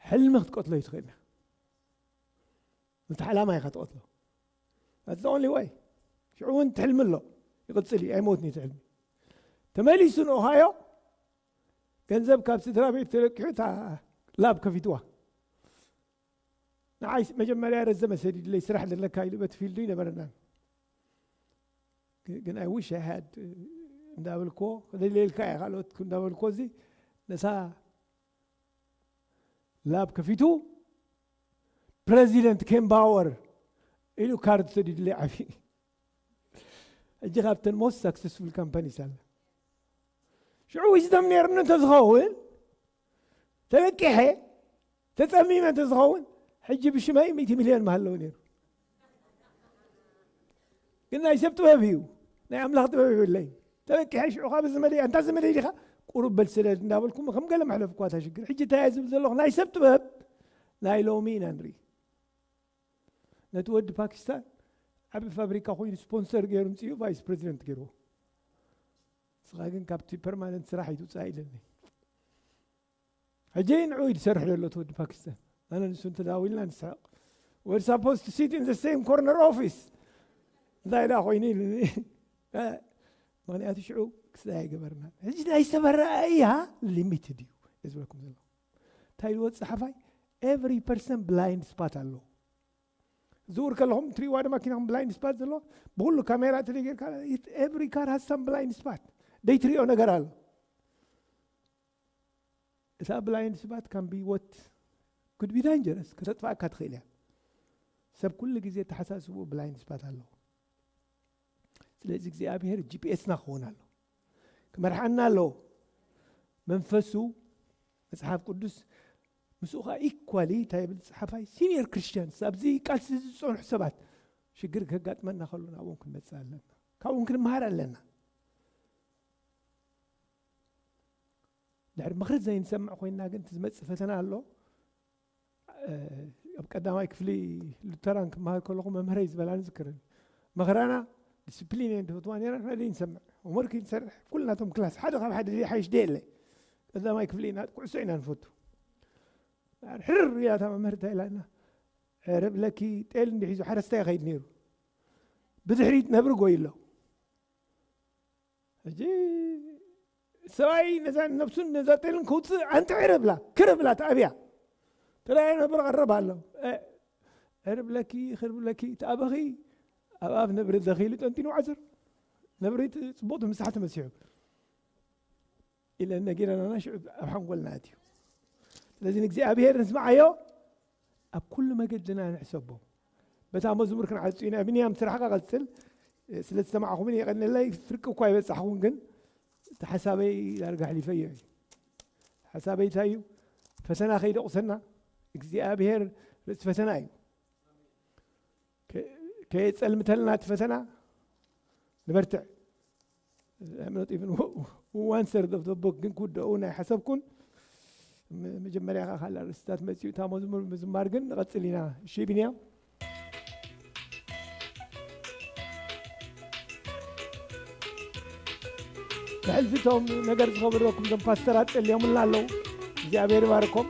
ሕልሚ ክትቀትሎ እዩ ትኽእል ኢኻ። ነቲ ዓላማ ኢኻ ትቐትሎ። That's the only way። ሽዑ እውን ትሕልሚ ኣሎ። ይቕፅል እዩ፣ ኣይሞትን እዩ ትሕልሚ። ተመሊሱ ንኦሃዮ ገንዘብ ካብ ስድራ ቤት ተለቂሑ እታ ላብ ከፊትዋ። ንዓይ መጀመርያ ረዘመ ሰዲድለይ፣ ስራሕ ዘለካ ኢሉ በቲ ፊልዱ ይነበረናን። ግ-፣ ግን I wish I had እንዳበልኮ፣ ክደልየልካ እየ ካልኦት እንዳበልኮ፣ እዚ ነሳ ላብ ከፊቱ ፕረዚደንት ኬምባወር ኢሉ ካርድ ሰዲድለይ ዓብዪ። ሕጂ ካብተን most successful companies ኣለ። ሽዑ ዊዝደም ነይሩኒ እንተዝኸውን፣ ተበቂሐ፣ ተጸሚመ እንተዝኸውን፣ ሕጂ ብሽመይ ሚእቲ ሚልዮን ምሃለዎ ነይሩ። ግን ናይ ሰብ ጥበብ እዩ፣ ናይ ኣምላኽ ጥበብ ይብለይ። ተበቂሐ ሽዑ ካብ እዚ መደይ፣ ኣንታ እዚ መደይ ዲኻ? ቁሩብ በል ስደድ እንዳበልኩም ከም ገለ መሕለፍኳ እታ ሽግር። ሕጂ እንታይ እየ ዝብል ዘለኹ? ናይ ሰብ ጥበብ ናይ ሎሚ ኢና ንርኢ። ነቲ ወዲ ፓኪስታን ዓቢ ፋብሪካ ኮይኑ ስፖንሰር ገይሩ ምጽኡ ቫይስ ፕረዚደንት ገይርዎ። ንስኻ ግን ካብቲ ፐርማነንት ስራሕ ኣይትውጻእ ኢለኒ። ሕጂ ንዑ እዩ ዝሰርሕ ዘሎ እቲ ወዲ ፓኪስታን። ኣነ ንሱ እንተደዋዊልና ንስሕቕ። We're supposed to sit in the same corner office። እንታይ ደኣ ኮይኑ ኢሉኒ። እ፣ ምኽንያቱ ሽዑ ክስታይ ኣይገበርናን። ሕጂ ናይ ሰብ ኣረኣእያ ሊሚትድ እዩ፣ እየ ዝብለኩም ዘለኹ። እንታይ ኢልዎ እቲ ጸሓፋይ? Every person blind spot ኣለዎ። ዝውር ከለኹም ትሪእዋ ድማ ኪናኹም ብላይንድ ስፓት ዘለዎ፣ ብኹሉ ካሜራ እቲ ጌርካ፣ it-፣ every car has some blind spot። ደይትሪኦ ነገር ኣሎ። እታ ብላይንድ ስፓት can be what could be dangerous፣ ከተጥፋእካ ትኽእል እያ። ሰብ ኩሉ ግዜ ተሓሳስቡ ብላይንድ ስፓት ኣለዎ። ስለዚ እግዚኣብሔር ጂ ፒ ኤስና ክኸውን ኣሎ፣ ክመርሓና ኣለዎ። መንፈሱ፣ መጽሓፍ ቅዱስ ምስኡ ኸዓ ኢኳሊ እንታይ ይብል ጸሓፋይ? ሲኒየር ክርስቲያንስ፣ ኣብዚ ቃልሲ ዝጸንሑ ሰባት ሽግር ከጋጥመና ከሎ ናብኦም ክንመጽእ ኣለና፣ ካብኦም ክንመሃር ኣለና። ድሕሪ ምኽሪ ዘይንሰምዕ ኮይንና ግን እቲ ዝመጽእ ፈተና ኣሎ። እ፣ ኣብ ቀዳማይ ክፍሊ ሉተራን ክመሃር ከለኹ መምህረይ ዝበላኒ ዝክርን፣ መኸራና ዲስፕሊን እየ ንፈትዋ ነይራ፣ ንሕና ዘይንሰምዕ፣ ሆምወርክ ይንሰርሕ፣ ኩልናቶም ክላስ ሓደ ካብ ሓደ ዘይሓይሽ ደየለ። ቀዳማይ ክፍሊ ኢና፣ ኩዕሶ ኢና ንፈቱ። ሕርር እያ እታ መምህር፣ እንታይ ኢላና? ዕርብ ለኪ ጤል እንዲሒዙ ሓረስታይ ይኸይድ ነይሩ። ብድሕሪት ነብሪ ጎይ ኣሎ። ሕጂ ሰብኣይ ነዛ ነብሱን ነዛ ጤልን ከውፅእ ኣንቲ ዕርብ እብላ፣ ክርብ እብላ፣ ተኣብያ። ተለያየ ነብሪ ቀረብ ኣሎ። እ፣ ዕርብ ለኪ፣ ክርብ ለኪ፣ ተኣበኺ፣ ኣብ ኣፍ ነብሪ ዘኺሉ ጠንጢኑ ዓፅር። ነብሪ ት-፣ ፅቡቕ ትምሳሕ ተመሲሑ። ኢለ ነጊረናና ሽዑ ኣብ ሓንጎልና ኣትዩ። ስለዚ ንእግዚኣብሔር ንስምዓዮ፣ ኣብ ኩሉ መገድና ንሕሰቦ። በታ መዝሙር ክንዓጹ ኢና። ብንያም ስራሕካ ቀጽል። ስለ ዝሰማዕኹምን የቐንለይ፣ ፍርቂ እኳ ይበጻሕኹም፣ ግን እቲ ሓሳበይ ዳርጋ ኣሕሊፈዮ እዩ። ሓሳበይ እንታይ እዩ? ፈተና ከይደቑሰና፣ እግዚኣብሔር ርእሲ ፈተና እዩ። ከ-፣ ከየጸልምተልና እቲ ፈተና ንበርትዕ። I'm not even one third of the book፣ ግን ክውደኡ ናይ ሓሰብኩን። ም-፣ መጀመርያ ከኣ ካልእ ኣርእስትታት መጺኡ፣ እታ መዝሙር ምዝማር ግን ንቐጽል ኢና። እሺ፣ ቢንያም? ብሕልፊ እቶም ነገር ዝኸበረኩም እዞም ፓስተራት ጸልዮምልና ኣለዉ። እግዚኣብሔር ይባርኮም።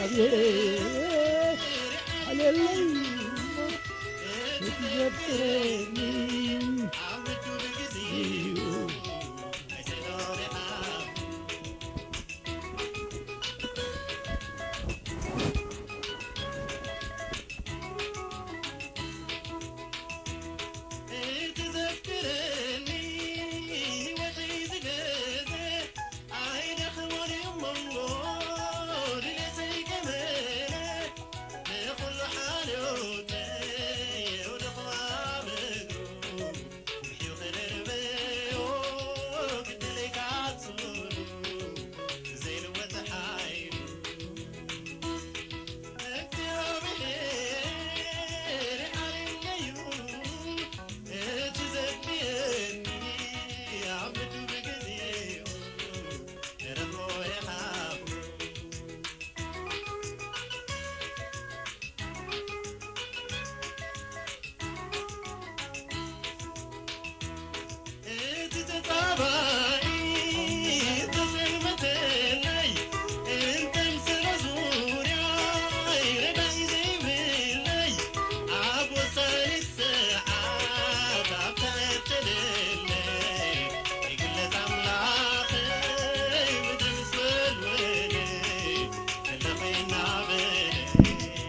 ኣቤት ሃሌሉያ፣ እቲ ዘፍቅረኒ